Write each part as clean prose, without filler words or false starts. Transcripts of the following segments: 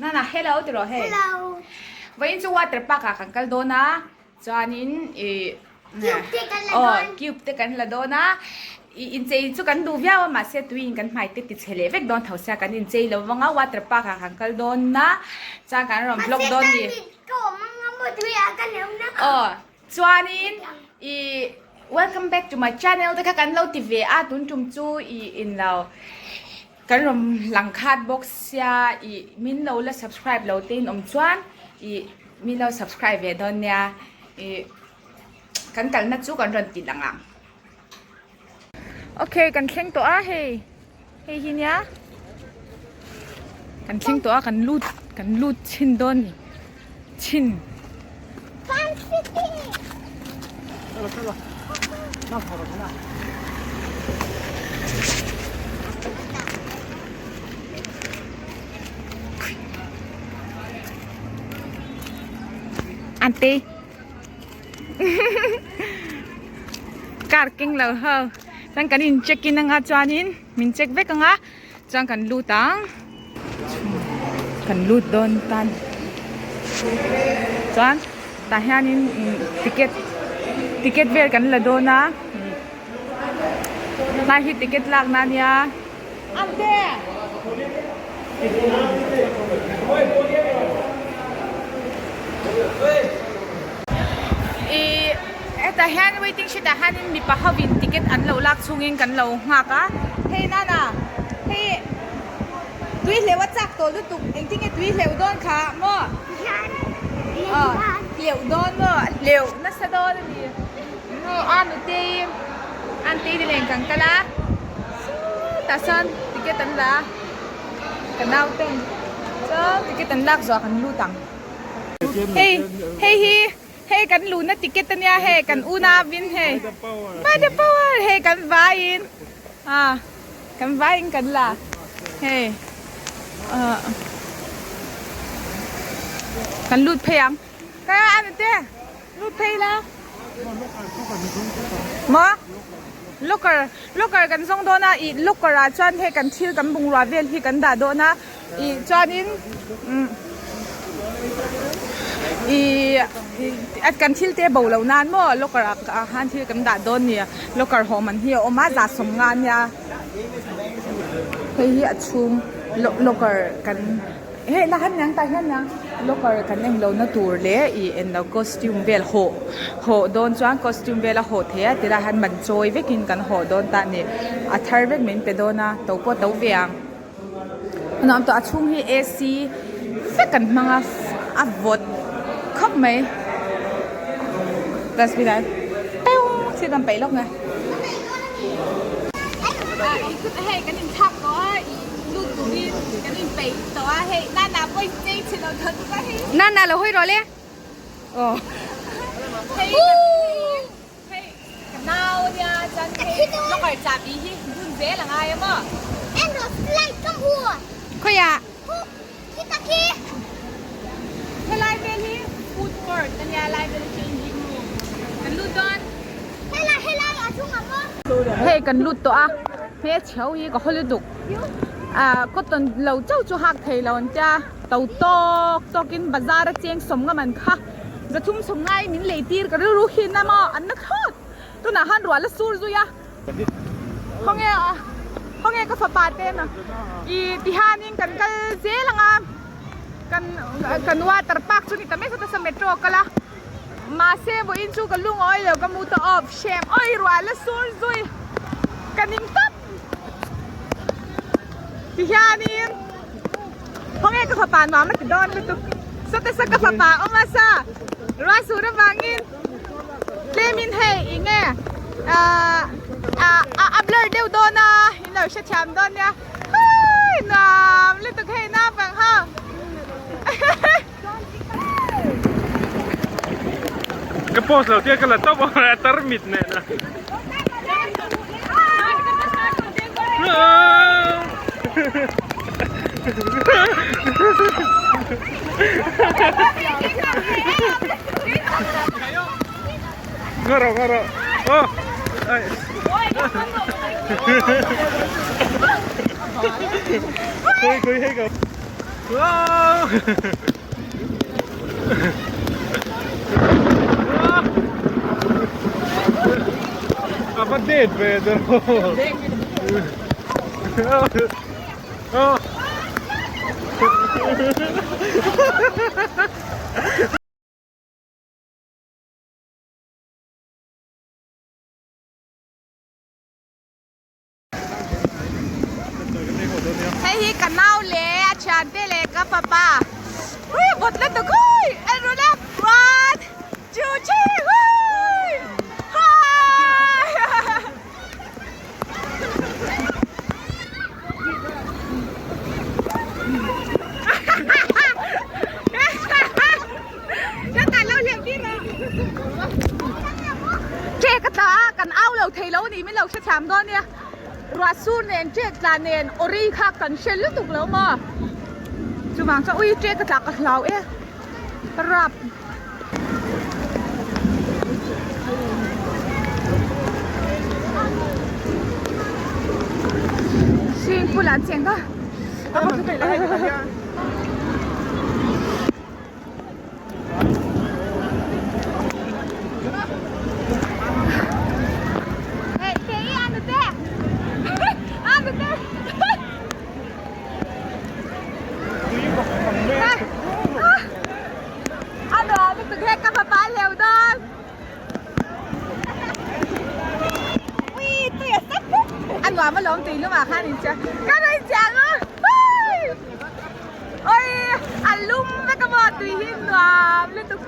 Nana hello ti rawh hei. Hello. Vawiin chu water park ah kan kal dawn a, chuanin ih Cube te kan la aw dawn. cube te kan la dawn a, ih inchei chu kan duh viau a mahse tuiin kan hmai te ti chhe leh vek dawn tho sia kan inchei lo vang a water park ah kan kal dawn a, chuan kan rawn vlog dawn ni. Mahse kan mit ka awm ang a maw tui ah ka leu na. Aw chuanin ih welcome back to my channel te kha kan lo ti ve a tun tum chu ih in lo. Kan rawn lang khat bawk sia ih min lo la subscribe lo te in awm chuan ih min lo subscribe ve dawn nia ih kan kalna chu kan rawn ti lang ang. Ok kan thleng tawh a hei hei hi nia kan thleng tawh a kan lut kan lut chhin dawn ni chhin. Fun city. Aunty car keng lo ho chuan kan in check in anga chuanin min check vek anga Chuan kan lut ang kan lut dawn tan chuan tah hianin ticket ticket vel kan la dawn a tlai hi ticket lak na ania Ihh hetah hian waiting shed ah hianin mipa hovin ticket an lo lak chhungin kan lo nghak a hei nana hei tui hleuh a chak tawh lutuk engtin nge tui hleuh dawn kha maw aw hleuh dawn maw hleuh nasa dawn a ni a nutei aunty te nen kan kal a sawtah sawn ticket an la a ka nau ten chuan ticket an lak zawh ah kan lut ang. Hei hei hi hei kan luhna ticket ania hei kan unau in hei by the power hei kan vaiin ah kan vaiin kan la hei ah kan lut phei ang ka ani te lut phei la maw locker locker kan zawng dawn a ih locker ah chuan hei kan thil kan bungrua vel hi kan dah dawn a. Ih chuanin umm ih kan thil te bo loh nan maw locker ah khan thil kan dah dawn nia locker haw man hi a awm a za sawm nga ania hei hi a chhung locker kan hei la han niang tah hian niang locker kan eng lohna tur leh ih englo costume vel hawh hawh dawn chuan costume vel a hawh theih a tilai hian man chawi vekin kan hawh dawn ta a ni a thar vek min pe dawn a to pawh to ve ang. Nuam tawh a chhung hi AC vek kan hmang a a vawt khawp mai dustbin ah peuh thil kan peih lawk nge hei kan inthlak tawh a ih lut turin kan inpeih tawh a hei nana pawh chei chhe lo tawh bawk a hei Nana lo hawi rawh le aw hei Hei ka nau ania chuan hei locker chahbi hi bun zel a ngai a maw? En rawh slide ka hmu. Khawiah? Huh khi ta khi. Helai vel hi food court ania lai vel hi changing room kan lut dawn. Helai helai a chung ah maw? Hei kan lut tawh a he chheu hi ka haw lutuk ah cotton lo chauh chu hak thei lo an tia to tawk tawk in bazar a cheng sawm ngam an kha. Zathum sawm ngai min lei tir ka rilru hin a maw an na thlawt tunah khan ruah la sur zui a khawnge khawnge ka fapa te na i ti hianin kan kal zel ang a kan kan water park chu ni ta mai sawta sa metro a kal a mahse vawiin chu ka lungawi lo ka mu ta awp hrem awi ruah la sur zui ka ning tawp ti hianin. Khawnge ka fapa nuam a ti dawn lutuk. Sawte sa ka fapa awm a sa. Ruah sur avangin tlemin hei eng nge ah a blur deuh dawn a in lo hrethiam dawn nia. Hei nuam lutuk hei naupang ho. Ka post lo tia ka la tawp a tarmit nen a. Ngaro ngaro. Oh. Ai. Khui khui hei ka. Wow! A va det ve deuh. Oh. Hei hi ka nau leh a thiante leh ka fapa ui vawt la tuk ui en ru la one two three hui hi Che ka tla a kan au lo thei lo ni min lo hre thiam dawn nia ruah sur nen che tla nen awri kha kan hre lutuk lo maw chuvang chuan ui che ka tla ka hlau e ka rap. Swimming pool ah an cheng ka. A nuam alawm tui lumah khan in chiang ka rawn chiang a Oi a lum vek a maw tui hi nuam lutuk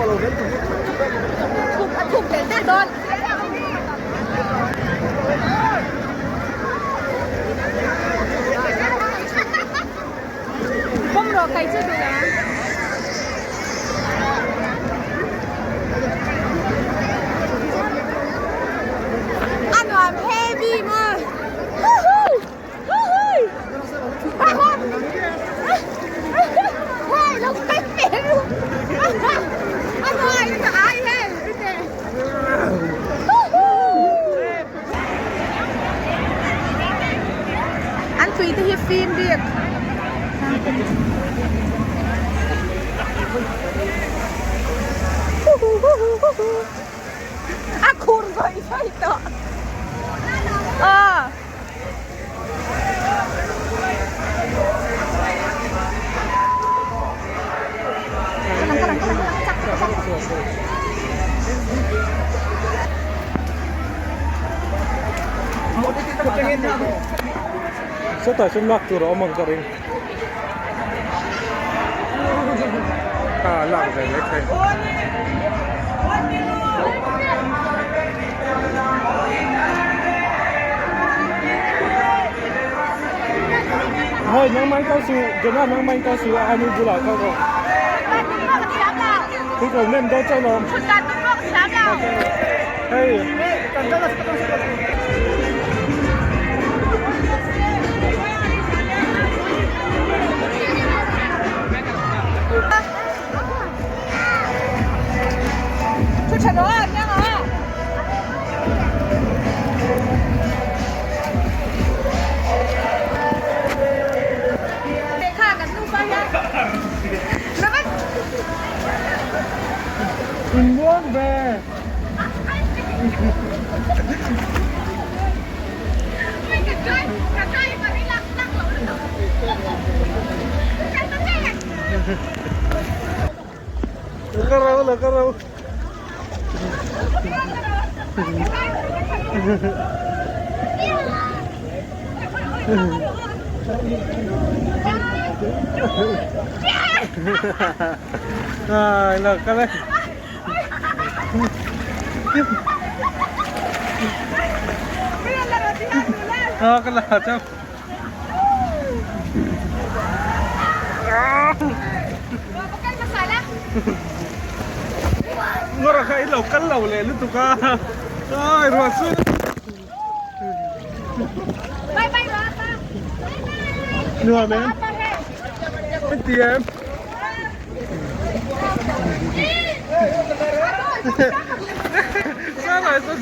A thuk leh zel dawn. Pawm rawh kai chu duh ang. A nuam heavy maw. Woohoo! Woohoo! Hey, lo kai ve ru. A nuam in a ai hei. An tui te hi fim bik. A khur zawih zawih tawh. Aw. Sawtah chuan lak tur a awm ang ka ring. Ah lak ve mai thei. Hei nangmah in kal suh Jonah nangmah in kal suh a anu bulah kal rawh. Thu ko nem dawn chauh lo. Hei. Thu tha rawh a nia nga. Kha kan nupa hian In muang ve. Ka rau la ka rau. Ai lo kal e. Ờ, cái là chắc. Ngawr kha i lo kal lo leh lutuk a. Ai ruah chu. Nuam em? Min ti em? Sao lại sao?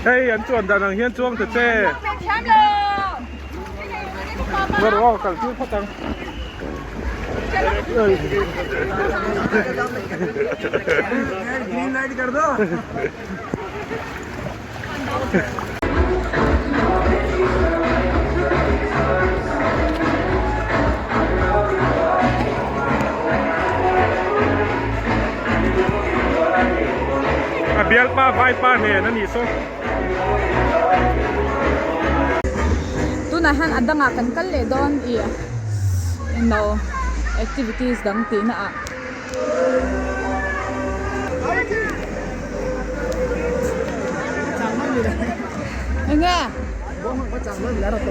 Hei an chuan dan ang hian chuang ta che. Ngawr aw kal tir phawt ang. Green light kar do. A bialpa vaipa nen a nih saw. Tunah hian a dangah kan kal leh dawn ih englo activities dang tihna ah. Enge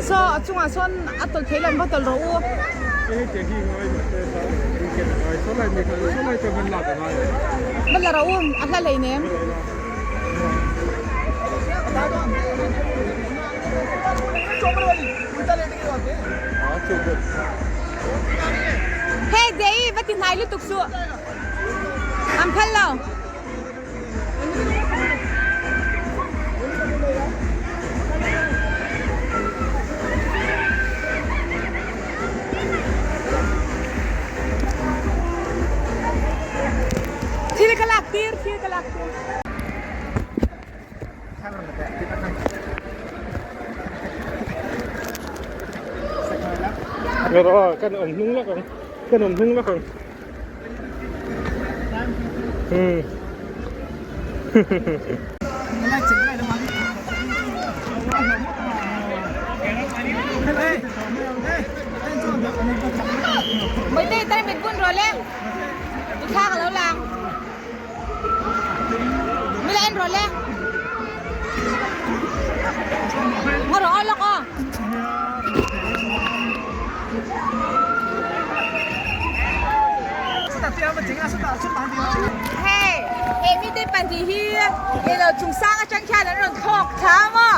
saw a chungah sawn a tawlh theih lo an va tawlh rawh u. Va la rawh u a hla hleinem. Hey Dei va ti hnai lutuk suh an phal lo. Thil ka lak tir thil ka lak tir. Rồi kan awm hnung lawk ang kan awm hnung lawk ang hmm Mấy tay mình buôn rồi lên. Thla ka lo lang. Mila en rawh le. Ngaw rawh aw lawk aw. Hei, he mite pahnih hi ilo chungsang atang khian an rawn thlawk thla maw?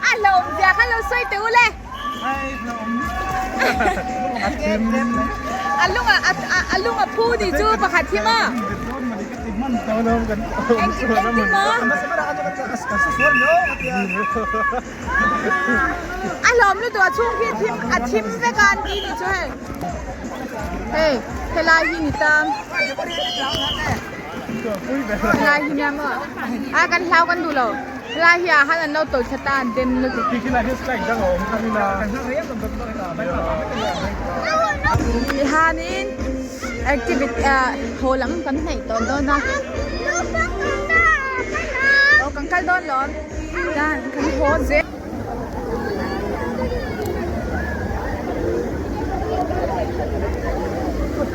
A hlauhawm zia kha lo sawi teh u le. A lung a a lung a phu tih chu pakhat hi maw? Engtin engtin maw? A hlawm lutuk a chhung khi thim a thim vek a an ti nih chu hei. Hei helai hi ni ta. Helai hi nia maw? A kan hlau kan duh lo. Helai hi ah han an lo tawlh thla ta an den lutuk. Tihanin activity ah haw lam kan hnaih tawh dawn a. Aw kan kal dawn lawm. Dan kan haw zel.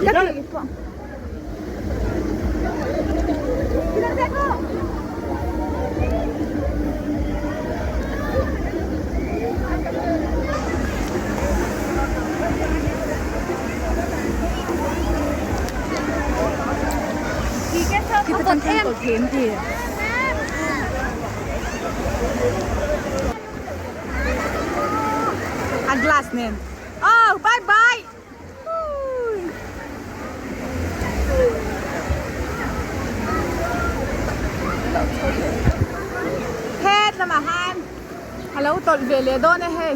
Ka tih pawh. A glass nen. Oh, bye bye. lamah khan a lo tawlh ve leh dawn a hei.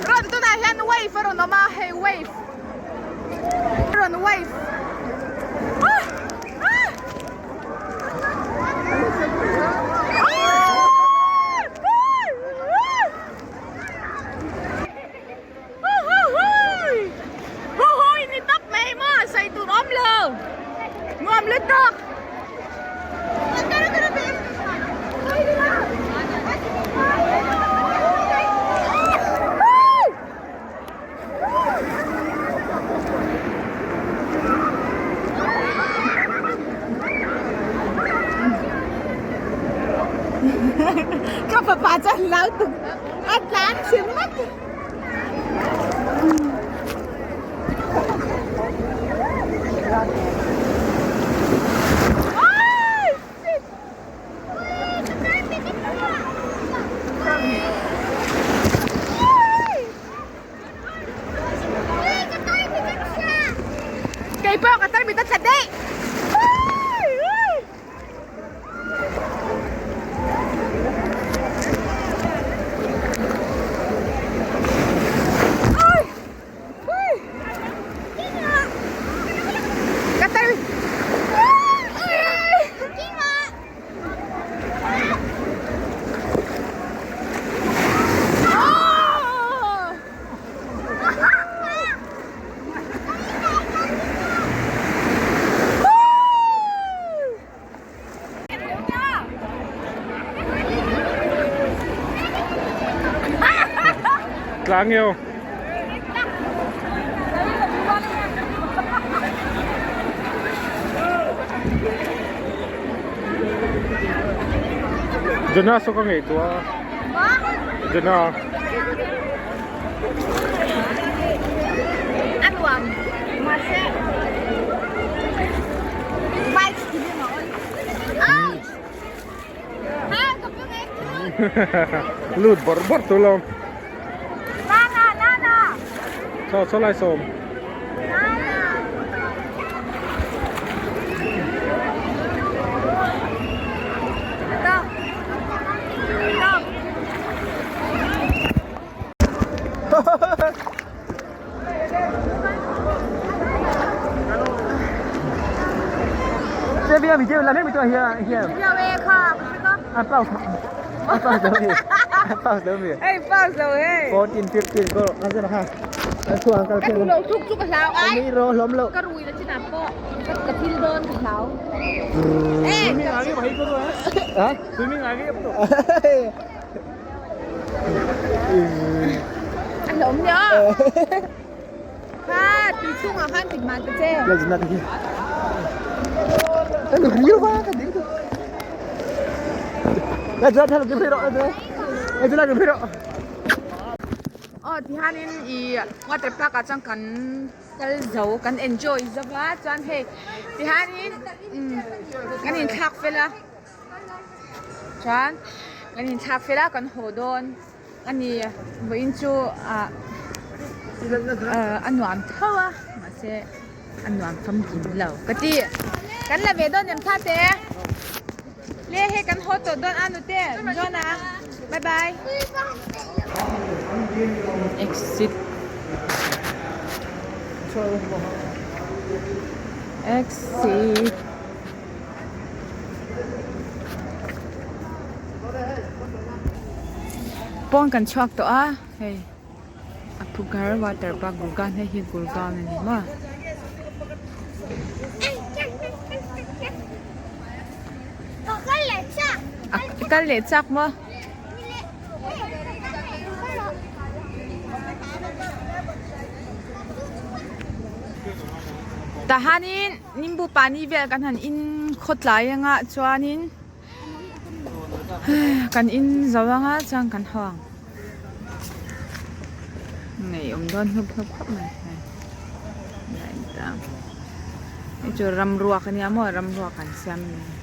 Rawn tunah hian wave a rawn awm a, hei wave rawn wave ah ah Huhui ni tawp mai maw sawi tur awm lo nuam lutuk. Ka fapa chuan lau tuk a tlan chim mat. Kei pawh ka tarmit a tla daih. Ka tarmit. Tlang eo. Jana saw ka ngaihtuah a. Jana. A nuam mahse bike feeling a awn. Ouch! Ha ka pung e Lut bawrh bawrh tur lo. Nana nana. Chaw chaw lai sawm. Nana. Stop. Stop. 这边比这那边比多些些。啊，报报手没？报手没？哎，报手哎。 14, 15 ก็นั่นสินะช่วง cái thu lầu chúc chúc cái sao ai นี่รอล้มแล้ว cái rùi là chứ nào po cái thiên đơn cái sao ê Swimming आ गई भाई को तो है ฮะ Swimming आ गई अब तो anh lộn nhớ ha từ chung à han thịt màn cái chê เราจะนั่งที่แต่หนูยิ้มว่ากันดิ้งตัวเราจะทำกันไม่รอดเลยเราจะทำกันไม่รอด Aw tihianin ih water park ah chuan kan kal zo kan enjoy zo va chuan hei tihianin umm kan inthlak fel a chuan kan inthlak fel a kan haw dawn a ni vawiin chu ah a nuam tho a mahse a nuam famkim lo ka ti kan la ve dawn em tha te le hei kan haw tawh dawn a nute John-a bye bye. Exit. Exit. Pawn kan chhuak tawh a hei Appughar water park Gurgaon hei hi Gurgaon a ni maw. A kal leh chak maw. Tahanin nimbu pani vel kan han in khawtlai anga chuanin kan in zo anga chuan kan haw ang ngei awm dawn hnup hnup khawp mai hei hei chu ramruak ania maw ramruak an siam a ni.